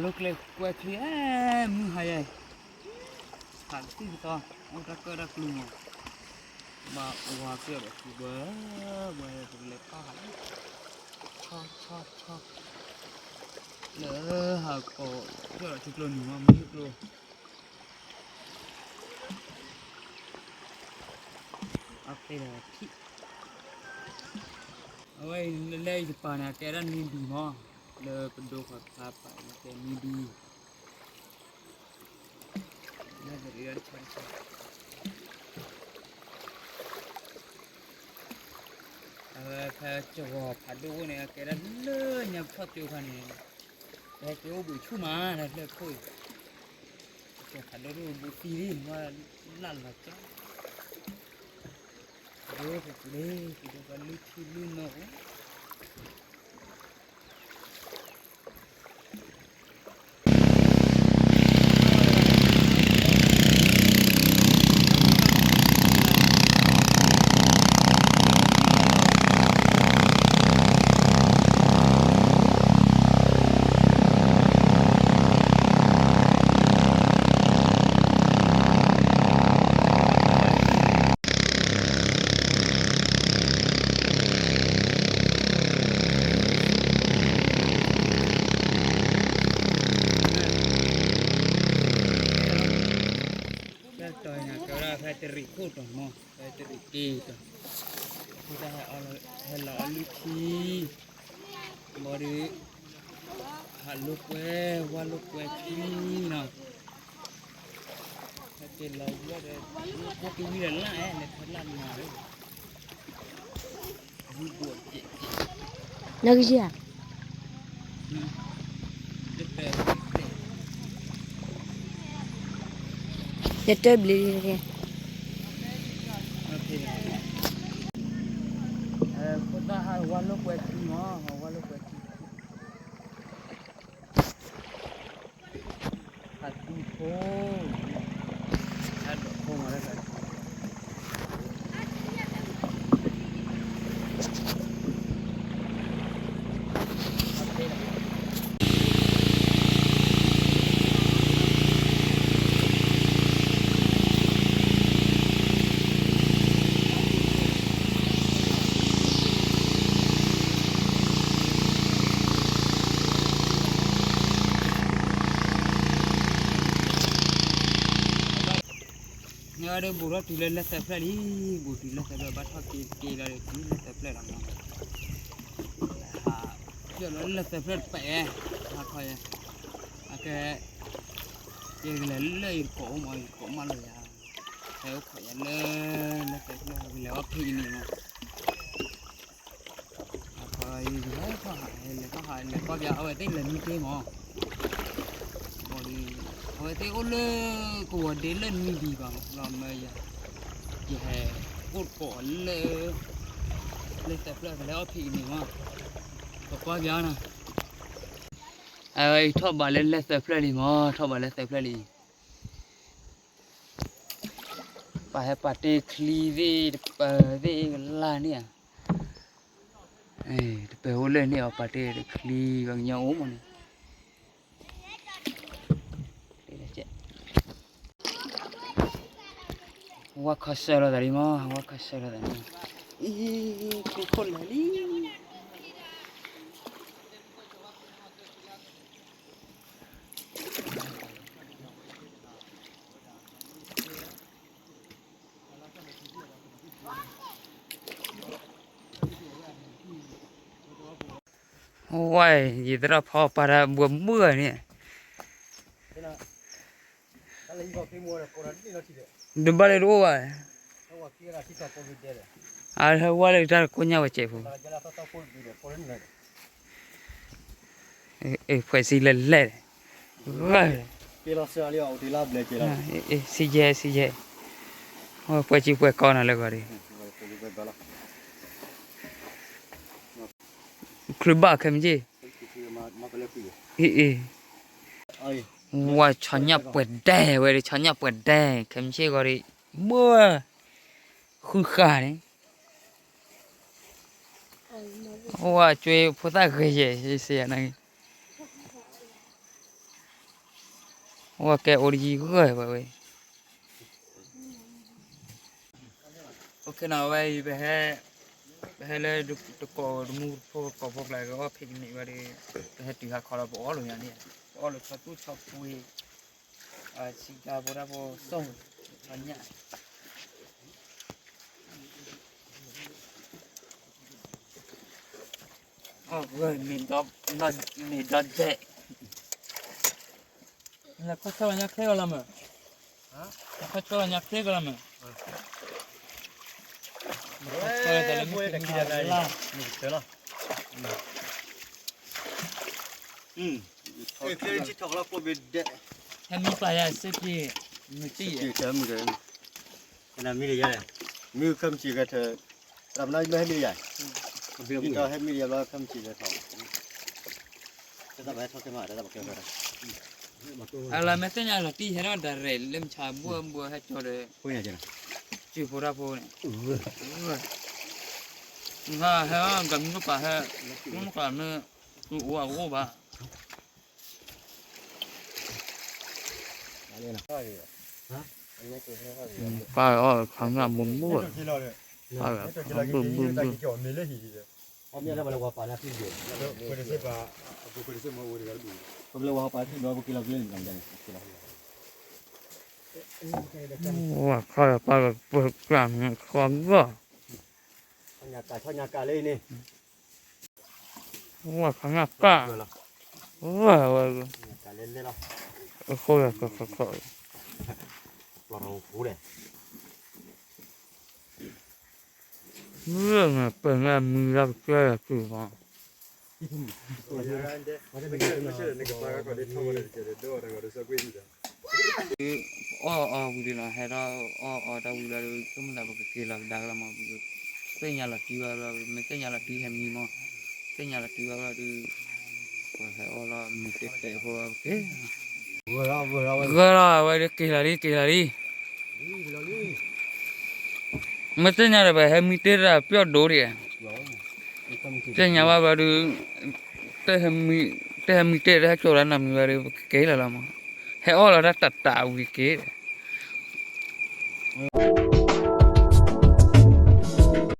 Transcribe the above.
လၢကျဲကွဲချံ အဲ မုၢ်ဟါယဲၢ်, ဟးတသံၣ်ကသီ, အိၣ်တၢ်ကၢၣ်တၢ်ကျူမး, ဘၣ်ဝါကၢၣ်ဒီးကျူဘၢ, ဝဲပလဲၤဖးဟးလၢ ဆီဆီဆီ လၢဟးကိးကၢၣ်ဒီးထံကျိနုာ်မး မုၢ်ကျိ အဃ့ဒီးထံၣ်, အဝဲအံၤလၢယပာ်န့ၣ် အကဲဒၣ်နွံဘံမး, လၢပဒိခွါဖးပာ်န့ၣ်ကဲနွံဘံ, လၢပရ့ဒၣ်တဆီတဆီ, အဝဲဖဲကဝီၤဖးဒိၣ်အိၣ်န့ၣ် အကဲဒၣ်လၢညါပထီၣ်ကၠိခါန့ၣ်, ပဟဲက့ၤအိၣ်ဘှံးဆူၣ်မး လၢဖျၢၣ်ခိၣ်အံၤ, ကဝီၤဖးဒိၣ်ဒိၣ်ဘူးသံလံ နဝဲလၢ်လီၤကၠီ ဒိပပူၤလံ ပဒိပလုၢ်ထံလုၢ်နိၣ် ဖဲတီၤအံၤန့ၣ် ကဲဝဲဒၣ်ဖဲတရံးခိၣ်တီၤမး ဖဲတရံးက့တီၤ, အဃိတၢ်ဟဲအီၣ်လီၤအလုၢ်ထံ, ဘီဒီး ဟးလိာ်ကွဲ ဝၢ်လိာ်ကွဲထံနီၤ, ဟဲက့ၤလီၤဝဲဒီး ကဝံၤဒီးလၢ်အဲ လဲၤဖဲလၢ်နီၤလၢ နကယၤ ယတဲဘျီ ဖိသၣ်ဟးဝၢ်လိာ်ကွဲထံမး ဟးဝၢ်လိာ်ကွဲထံ အဒူၣ်ဖိ အဒူၣ်ဖိမးလၢ နဒၣ်ဘူးထီၣ်တုၤလၢလၢသၢဖျၢၣ်လံ, ဘူးတုၤလၢသၢဖျၢၣ် ဘၣ်ထီၣ်က့ၤက့ၤလီၤဒီးတုၤလၢသၢဖျၢၣ်လီၤမး, ဟး ပျၢၢ်လီၤလၢသၢဖျၢၣ်တပဲာ်, ဟးခီယဲ, အကဲ, ယကလဲၤလၢယတကိးအိၣ်မး ယတကိးမၢလီၤယၤ, ဟဲအိၣ်ခိးယၤလၢ လၢသၢဖျၢၣ် ကလဲၤအီၣ်ဖံးကန့ၢ်မး အဃိယလဲၤထီၣ်ဟး လဲၤထီၣ်ဟး လဲၤကွၢ်ပျါ အဝဲသ့ၣ်လဲၤမံတ့ၢ်မး, ဘီဒီး အဝဲသ့ၣ်အိၣ်လၢ ကဝီၤဒ့လၢနွံဘံဘၣ်မး လီၤမၢယၤ, ယဟဲအိၣ်တကိးလၢ လၢသၢဖျၢၣ် ကလဲၤအီၣ်ဖံးကန့ၢ်မး, ပကွၢ်ပျါနီၤ, အဝဲအံၤထီၣ်ဘးလၢလၢသၢဖျၢၣ်လံမး ထီၣ်ဘးလၢသၢဖျၢၣ်လံ ပှၤဟဲပာ်တ့ၢ်ချံသ့ၣ်တပၢၤသ့ၣ်ကလၢ်န့ၣ်ဧါ, တပၢၤအိၣ်လၢန့ၣ်အီၤ ပာ်တ့ၢ်ချံ ပှၤကညီအိၣ်မးန့ၣ်, ဝါခီဆၢလိာ်သးလံမး ဝါခီဆၢလိာ်သးလံ, အံၤ ချံခိၣ်လၢာ်လံ ဝဲ ယသရၣ်ဖီပာ်တၢ်ဘှီမုၢ်န့ၣ်, တဘၣ်လၢတအိၣ်ဘၣ်, အဟဲဝဲလၢတၢ်ကိညၢ်ဝဲစဲးဖိ, ဖှဲးစံလၢလဲၣ်, ဂၢၢ်, စံယဲၢ် စံယဲၢ်, ပှဲၤစံပှဲၤကီနၤလၢဂီၤဒီး ချုးဘၣ်ခဲမုၢ်ဆ့ၣ်, အ့ၣ်, ဝဲဆီညၣ်ပှဲၤဒဲး ဝဲဒီးဆီညၣ်ပှဲၤဒဲး ခဲမုၢ်ဆ့ၣ်ဂီၤဒီး မ့ၢ် ဃုဃာ်န့ၣ်, ဝဲကွ့ဖိသၣ်ဂ့ၤယဲၢ် စံယဲၢ်နၤ, ဝဲကဲအိၣ်တယံၤဂၢၢ်ဝဲဝဲ OK နီၤ ဝဲအံၤ ပဟဲ ပဟဲလၢတကိးတမူတဖိကိးဖိကျါ ကအီၣ်ဖံးကန့ၢ်ဝဲဒီး ပဟဲတုၤဟးခီလီၤ ပအီၣ်လိာ်ညါန့ၣ် ပအီၣ်လိာ်ဆီသူၣ်ဆီပှ့ၤ ဆံးကါဖိတၢ်ဖိစိၢ် ဆီညၣ် အီၣ်ဝဲ မ့ၢ်ဒီဒဲး လဲၤခီဆၢလီၤညါချ့ကလီၤမး, လဲၤခီဆၢလီၤညါချ့ကလီၤမး, လဲၤခီဆၢလီၤ ဟဲမံပာ်ယၤစ့ၢ်ကီး, မ့ၢ်တံၢ်ယဲ, မ့ၢ်ခဲမုၢ်ဆ့ၣ်ဂဲၤထၢၣ်, တၢ်မနုၤမ့ၢ်ဟဲမံယၤ, မ့ၢ်ဟဲမံယၤဘျီခဲမုၢ်ဆ့ၣ်ဂဲၤထၢၣ်, အလၢမ့ၢ်သ့ၣ်ညါလီၤတံၢ်ဟဲထီၣ်ဒၣ်ရဲၣ်လၢမုၢ်ဆါဘှၢဘှၢဟဲကၠီဒီး, စုဖိတၢ်ဖိန့ၣ်, ဟဲဂၤမံၤကပၤဟဲ, မုၢ်ကပၤမ့ၢ်, အိၣ်အအိၣ်ဘၣ် ပၢ်အီၣ်ခါငၢ်မူမူ, ပၢ်ဘုၣ်ဘုၣ်ဘုၣ်, ဝဲခီပၢ်ကပၢ်ကျၢ်မ့ၢ်ခီဂီၢ်, ဝဲခီငၢ်ပၢ်, ဝဲဝဲ, အဃိယၤခီခီခီ, ပၢ်ငၢ်မံၤလၢကစၢ်ယၤကုၢ်မး, အီၣ်အီၣ်ဝံၤဒီးနီၤ ဟဲထီၣ်အီၣ်အီတၢ်ဝံၤလီၤဒီး ဆိကမိၣ်သးပကက့ၤလီၤကဒါကလီၤမး, သ့ၣ်ညါလီၤတံၢ်ဘၣ်ဘျီ မ့ၢ်သ့ၣ်ညါလီၤတံၢ်ဟဲမံမး, သ့ၣ်ညါလီၤတံၢ်ဘၣ်ဘျီဒီး, ပဟဲအီၣ်လီၤမံၤတဲတဲဖိက့ၤ, ဂၢၢ်လီၤ အဝဲဒီးက့ၤလီၤလံ က့ၤလီၤလံ မ့ၢ်သ့ၣ်ညါဒီး ပဟဲမံတ့ၢ်တၢ်ပျီၣ်ဒိဒံး, သ့ၣ်ညါဘၣ်ဘျီဒီး, တဟဲမံတ့ၢ်တဟဲကၠိလၢနီတမံၤဘၣ်ဒီး ပကက့ၤလီၤလီၤမး, ဟဲအီၣ်လီၤတၢ်တၢ်တၢ်ဝံၤက့ၤဒီး